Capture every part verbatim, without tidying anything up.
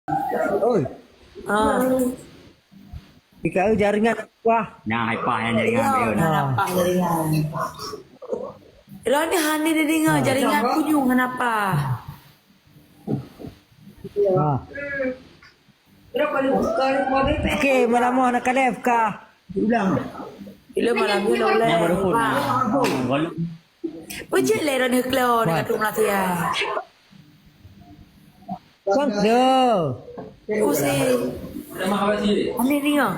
Oi. Ha. Tika jaringan wah. Nah, hai pah nyang jaringan. Ya, nah, pah jaringan. Lôn ni hana didengar jaringan punyueng hana pah. Ha. Oke, malam nyoe nak live kah? Ulang. Bila malam ni nak ulang. Yang baru pun. Peujeuet lé droeneuh klo deungon Teungku Malaysia. Kan dah. Pusing. Aneh ni ah.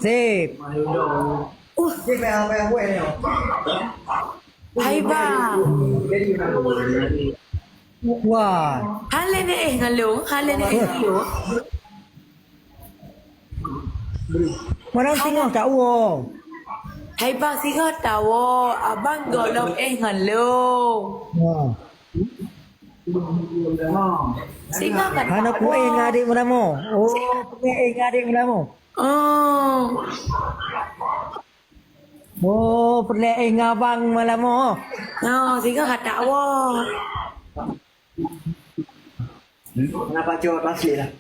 Sip. Uh. Hai bang. Wah. Hale ni eh ngalung, hale ni eh ngalung. Mana singoh tak wo? Hai bang singoh tak wo, abang gohlom eh ngalung. Wah. Singoh kan hana tak wo. Kuéh ngadek meulamu. Oh, kuéh ngadek meulamu. Oh. Oh, peureulèe eh ngon abang malam nyoe. Oh, singoh ka tak woe. Kenapa cowok plastik lah?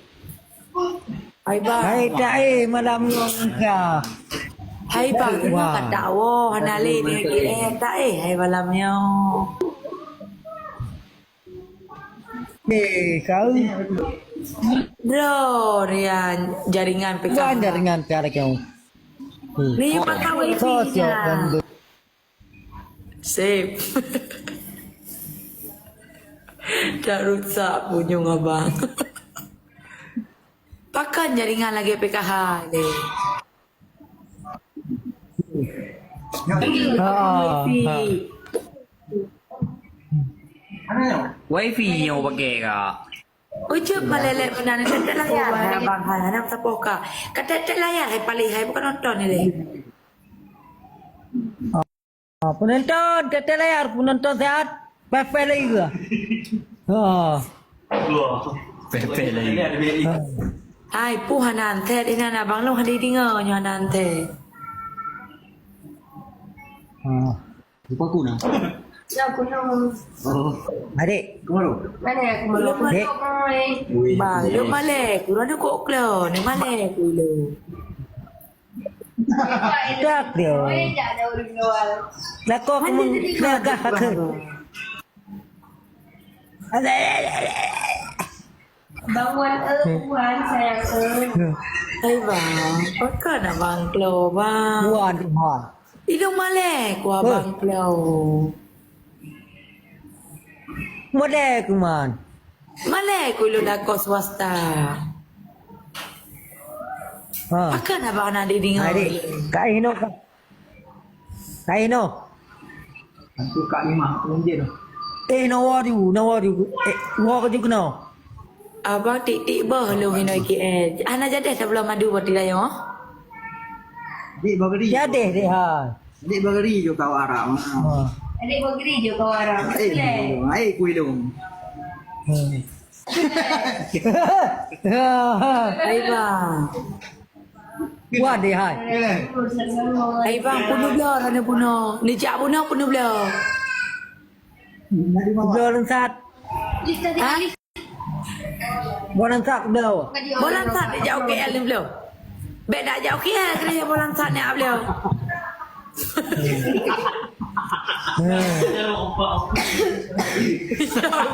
Hai bang. Hai tak eh malam nyoe ka. Hai bang, singoh ka tak woe, hana lé ni lagi eh tak eh hai malam nyoe. Eh, kau. Bro, Rian, jaringan P K H. Bukan jaringan P K H kau. Hmm. Ni pakai wifi. Kau siap kan? Sip. Tak rusak punyueng abang. Pakai jaringan lagi P K H ni. Ah, ah. Wifi nyoe pakai ka. Ucup malelek meunan, tetek layar hai abang hai, hana sapoh ka. Ka tetek layar hai paléh hai, bukan nonton ni lé. Ah, penonton, tetek layar, penonton sehat. Pepeh lagi ke? Ha. Pepeh lagi. Ha. Hai, pu hana antet, inan abang lôn hana deungoe nyoe hana antet. Ha. Lupa aku nah. Ya, aku nak. Oh. Adik. Kemana? Mana aku malu? Dek. Wih. Bang, lu malek, kurang ada kok klo, ni malek dulu. Tak dia. Lakoe aku meng-, lagah aku. Bang Wan, eh, Wan, sayang, eh. Hai, bang. Pakon abang klo, bang? Wan, Wan. Idong malek, ku abang klo. Model kuman. Malek ulôn lakoe swasta. Ha. Pakon abang na dideungoe? Adik, ka inoe ka. Ka inoe. Antu Kak Imah, aku mungkin. Eh, nawa ju, nawa ju. Eh, wa ka ju kena. Abang tik-tik boh lôn inoe K L. Hana jadeh tabloe madu bak Tilayoe? Dik bageri. Jadeh deh ha. Dik bageri jo kawa Arab. Ha. Dik bageri jo kawa Arab. Eh, ai kui lôn. Hmm. Hai bang. Wah deh hai. Hai bang, peunoh bloe, hana peunoh. Neujak peunoh, peunoh bloe. Bloe langsat. Ha? Boh langsat beudoh. Boh langsat jak u K L ni beudoh. Bèk dak jak u K L keuh boh langsat nyak beudoh. U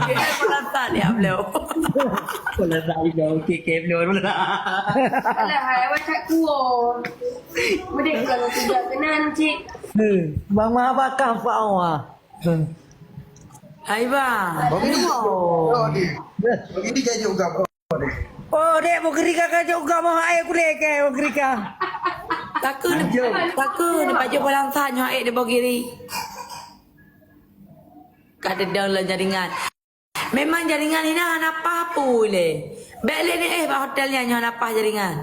K L boh langsat nyak beudoh. Boh langsat beudoh, u K L beudoh. Alah, hai, awak cak kuah. Merdeka kalau tidak kena cik. Bang Maha Bakar Pak Omar. Hai bang. Bagi dia juga. Oh, dek, bukri kakak juga mau air kulit ke, bukri ka. Takut, takut, baju balangsanya, eh, di bogiri. Kada dong lah jaringan. Memang jaringan ina hana pah pui lé. Bèk lé ni, eh, bak hotel nyan nyoe hana pah jaringan.